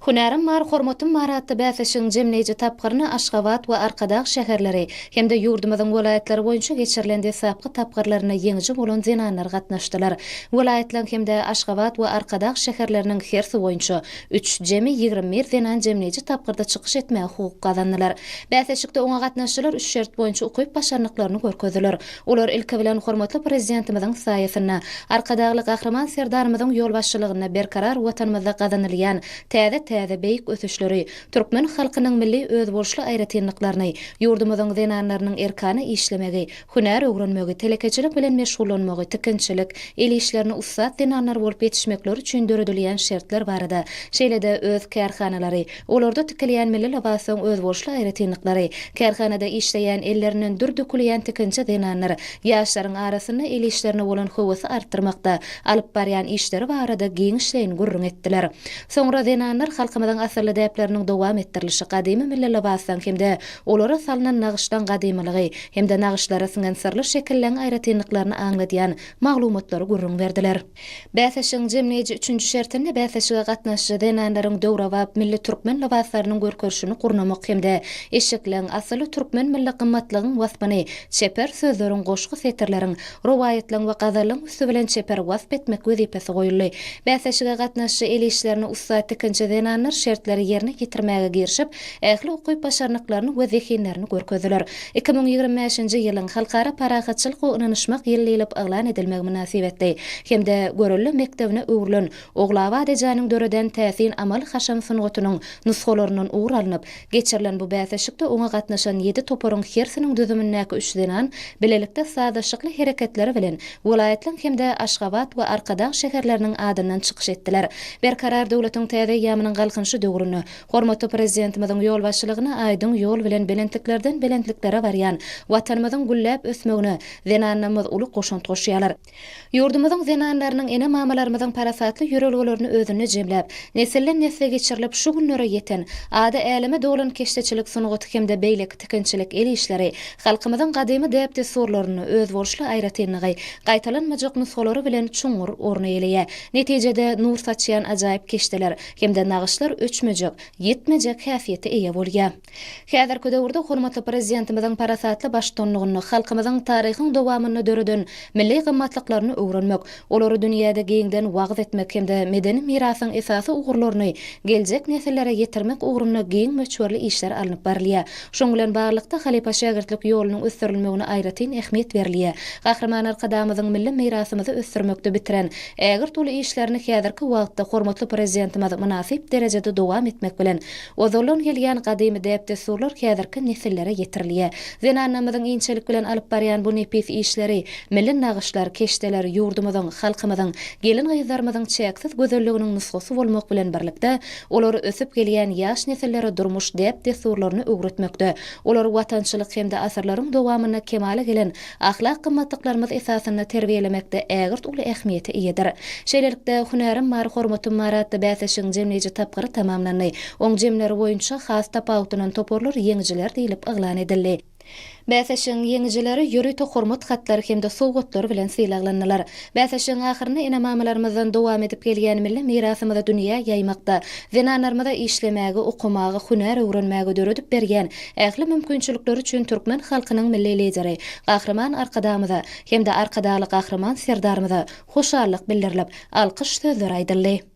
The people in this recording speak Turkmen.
Hünärim bar, hormatym bar atly bäsleşigiň jemleýji tapgyryna Aşgabat we Arkadag şäherleri hem-de ýurdumyzyň welaýatlary boýunça geçirilen deslapky tapgyrlarynda ýeňiji bolan zenanlar gatnaşdylar. Welaýatlaryň hem-de Aşgabat we Arkadag şäherleriniň hersi boýunça üç, jemi 21 zenan jemleýji tapgyrda çykyş etmäge hukuk gazandylar. Bäsleşikde oňa gatnaşyjylar üç şert boýunça ukyp-başarnyklaryny görkezdiler. Olar ilki bilen hormatly Prezidentimiziň saýasynda, Arkadagly Gahryman Serdarymyzyň ýolbaşçylygynda berkarar Watanymyzda gazanylýan täze-täze beýik ösüşleri, türkmen halkynyň milli özboluşly aýratynlyklaryny, ýurdumyzyň zenanlarynyň erkana işlemegi, hünär öwrenmegi, telekeçilik bilen meşgullanmagy, tikinçilik, el işlerine ussat zenanlar bolup ýetişmekleri üçin döredilýän şertler barada, şeýle-de öz kärhanalary, Olarda tikilýän milli lybasyň özboluşly aýratynlyklary, kärhanada işleýän ellerinden dür dökülýän tikinçi zenanlar, ýaşlaryň arasynda el işlerine bolan höwesi artdyrmakda alyp barýan işleri barada giňişleýin gürrüň etdiler. Soňra zenanlar halkymyzyň asylly däpleriniň dowam etdirilişi, gadymy milli lybaslaryň hem-de olara salnan nagyşlaň gadymylygy hem-de nagyşlara siňen syrly şekilleň aýratynlyklaryny aňladýan maglumatlary gürrüň berdiler. Bäsleşigiň jemleýji üçünji şertinde bäsleşige gatnaşyjy zenanlaryň döwrebap milli türkmen lybaslarynyň görkezişini gurnamak hem-de eşekleň, asyly türkmen milli gymmatlygyň waspyny çeper sözleriň, goşgy setirleriň, rowaýatlaryň we gazallaryň üsti bilen çeper wasp etmek wezipesi goýuldy. Bäsleşige gatnaşyjy el işlerine ussat tikinçi zenanlar şertleri ýerine ýetirmäge girişip, ähli ukyp-başarnyklaryny we zehinlerini görkezdiler. 2025-nji ýylyň Halkara parahatçylyk we ynanyşmak ýyly diýlip yglan edilmegi mynasybetli hem-de görelde mekdebine öwrülen Ogulabat ejäniň döreden täsin amaly-haşam sungatynyň nusgalaryndan ugur alnyp, geçirilen bu bäsleşikde oňa gatnaşan ýedi toparyň hersiniň düzümindäki üç zenan bilelikde sazlaşykly hereketleri bilen welaýatlaryň hem-de Aşgabat we Arkadag şäherleriniň adyndan çykyş etdiler. Berkarar döwletiň täze eýýamynyň Galkynyşy döwründe Hormatly Prezidentimiziň ýolbaşçylygynda aýdyň ýol bilen belentliklerden belentliklere barýan Watanymyzyň gülläp ösmegine zenanlarymyz uly goşant goşýarlar. Ýurdumyzyň zenanlarynyň ene-mamalarymyzyň parasatly ýörelgelerini özünde jemläp, nesilden-nesle geçirilip şu günlere ýeten, ady äleme dolan keşdeçilik sungaty hem-de beýleki tikinçilik el işleri halkymyzyň gadymy däp-dessurlarynda özboluşly aýratynlygy, gaýtalanmajak nusgalary bilen çuňňur orun eýeleýär. Netijede, nur saçýan ajaýyp keşdeler, hem-de nagyşlar öçmejek, ýitmejek häsiýete eýe bolýar. Häzirki döwürde hormatly Prezidentimiziň parasatly baştutanlygynda halkymyzyň taryhyň dowamynda döreden milli gymmatlyklaryny öwrenmek, olary dünýäde giňden wagyz etmek hem-de medeni mirasyň esasy ugurlaryny geljek nesillere ýetirmek ugrunda giň möçberli işler alnyp barylýar. Şunuň bilen baglylykda, halypa-şägirtlik ýolunyň ösdürilmegine aýratyn ähmiýet berilýär. Gahryman Arkadagymyzyň milli mirasymyzy ösdürmekde bitiren Ägirt uly işlerini häzirki wagtda hormatly Prezidentimiz mynasyp derejede dowam etmek bilen, ozaldan gelýän gadymy däp-dessurlar häzirki nesillere ýetirilýär. Zenanlarymyzyň inçelik bilen alyp barýan bu nepis işleri, milli nagyşlar, keşdeler ýurdumyzyň, halkymyzyň, gelin-gyzlarymyzyň çäksiz gözelliginiň nusgasy bolmak bilen birlikde, olary ösüp gelýän ýaş nesillere durmuş däp-dessurlaryny öwretmekde, olary watançylyk hem-de asyrlaryň dowamynda kemala gelen ahlak gymmatlyklarymyz esasynda terbiýelemekde ägirt uly ähmiýete eýedir. Şeýlelikde, Hünärim bar, hormatym bar atly bäsleşigiň jemleýji tapgyry tamamlandy. Oň jemleri boýunça has tapawutlanan toparlar ýeňijiler diýlip yglan edildi. Bäsleşigiň ýeňijileri ýörite hormat hatlary hem-de sowgatlar bilen sylaglandylar. Bäsleşigiň ahyrynda ene-mamalarymyzdan dowam edip gelýän milli mirasymyzy dünýä ýaýmakda, zenanlarymyza işlemäge, okamaga, hünär öwrenmäge döredip berýän ähli mümkinçilikleri üçin türkmen halkynyň Milli Lideri Gahryman Arkadagymyza hem-de Arkadagly Gahryman Serdarymyza hoşallyk bildirilip, alkyş sözleri aýdyldy.